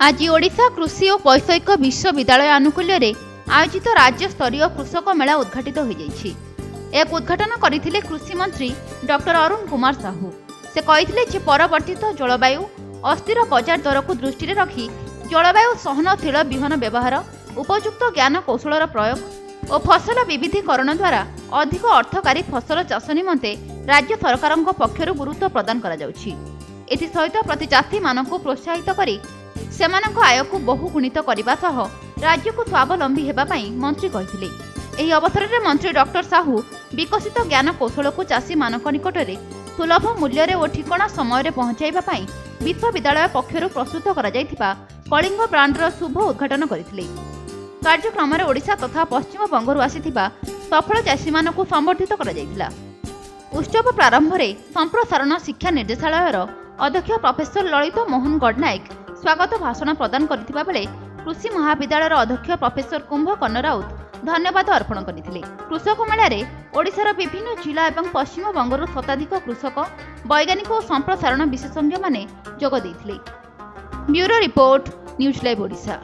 ଆଜି ଓଡ଼ିଶା କୃଷି ଓ ବୈଷୟିକ ବିଶ୍ୱବିଦ୍ୟାଳୟ ଆନୁକୂଲ୍ୟରେ ଆୟୋଜିତ ରାଜ୍ୟସ୍ତରୀୟ କୃଷକ ମେଳା ଉଦ୍ଘାଟିତ ହୋଇଯାଇଛି। ଏହାକୁ ଉଦ୍ଘାଟନ କରିଥିଲେ କୃଷି ମନ୍ତ୍ରୀ ଡକ୍ଟର ଅରୁଣ କୁମାର ସାହୁ। ସେ କହିଥିଲେ ଯେ ପରିବର୍ତ୍ତିତ ଜଳବାୟୁ, ଅସ୍ଥିର ବଜାର ଦରକୁ ଦୃଷ୍ଟିରେ ରଖି ଜଳବାୟୁ ସହନଶୀଳ ବିହନ ବ୍ୟବହାର, ଉପଯୁକ୍ତ ଜ୍ଞାନ କୌଶଳର ପ୍ରୟୋଗ ଓ ଫସଲ ବିବିଧୀକରଣ ଦ୍ୱାରା ଅଧିକ ଅର୍ଥକାରୀ ଫସଲ ଚାଷ ନିମନ୍ତେ ରାଜ୍ୟ ସରକାରଙ୍କ ପକ୍ଷରୁ ଗୁରୁତ୍ୱ ପ୍ରଦାନ କରାଯାଉଛି। ଏଥିସହିତ ପ୍ରତି ଚାଷୀମାନଙ୍କୁ ପ୍ରୋତ୍ସାହିତ କରି ସେମାନଙ୍କ ଆୟକୁ ବହୁଗୁଣିତ କରିବା ସହ ରାଜ୍ୟକୁ ସ୍ୱାବଲମ୍ବୀ ହେବା ପାଇଁ ମନ୍ତ୍ରୀ କହିଥିଲେ। ଏହି ଅବସରରେ ମନ୍ତ୍ରୀ ଡକ୍ଟର ସାହୁ ବିକଶିତ ଜ୍ଞାନ କୌଶଳକୁ ଚାଷୀମାନଙ୍କ ନିକଟରେ ସୁଲଭ ମୂଲ୍ୟରେ ଓ ଠିକଣା ସମୟରେ ପହଞ୍ଚାଇବା ପାଇଁ ବିଶ୍ୱବିଦ୍ୟାଳୟ ପକ୍ଷରୁ ପ୍ରସ୍ତୁତ କରାଯାଇଥିବା କଳିଙ୍ଗ ବ୍ରାଣ୍ଡର ଶୁଭ ଉଦ୍ଘାଟନ କରିଥିଲେ। କାର୍ଯ୍ୟକ୍ରମରେ ଓଡ଼ିଶା ତଥା ପଶ୍ଚିମବଙ୍ଗରୁ ଆସିଥିବା ସଫଳ ଚାଷୀମାନଙ୍କୁ ସମ୍ବର୍ଦ୍ଧିତ କରାଯାଇଥିଲା। ଉତ୍ସବ ପ୍ରାରମ୍ଭରେ ସମ୍ପ୍ରସାରଣ ଶିକ୍ଷା ନିର୍ଦ୍ଦେଶାଳୟର ଅଧ୍ୟକ୍ଷ ପ୍ରଫେସର ଲଳିତ ମୋହନ ଗଡ଼ନାୟକ ସ୍ୱାଗତ ଭାଷଣ ପ୍ରଦାନ କରିଥିବା ବେଳେ କୃଷି ମହାବିଦ୍ୟାଳୟର ଅଧ୍ୟକ୍ଷ ପ୍ରଫେସର କୁମ୍ଭକର୍ଣ୍ଣ ରାଉତ ଧନ୍ୟବାଦ ଅର୍ପଣ କରିଥିଲେ। କୃଷକ ମେଳାରେ ଓଡ଼ିଶାର ବିଭିନ୍ନ ଜିଲ୍ଲା ଏବଂ ପଶ୍ଚିମବଙ୍ଗରୁ ଶତାଧିକ କୃଷକ, ବୈଜ୍ଞାନିକ ଓ ସମ୍ପ୍ରସାରଣ ବିଶେଷଜ୍ଞମାନେ ଯୋଗ ଦେଇଥିଲେ। Bureau report, news live Odisha.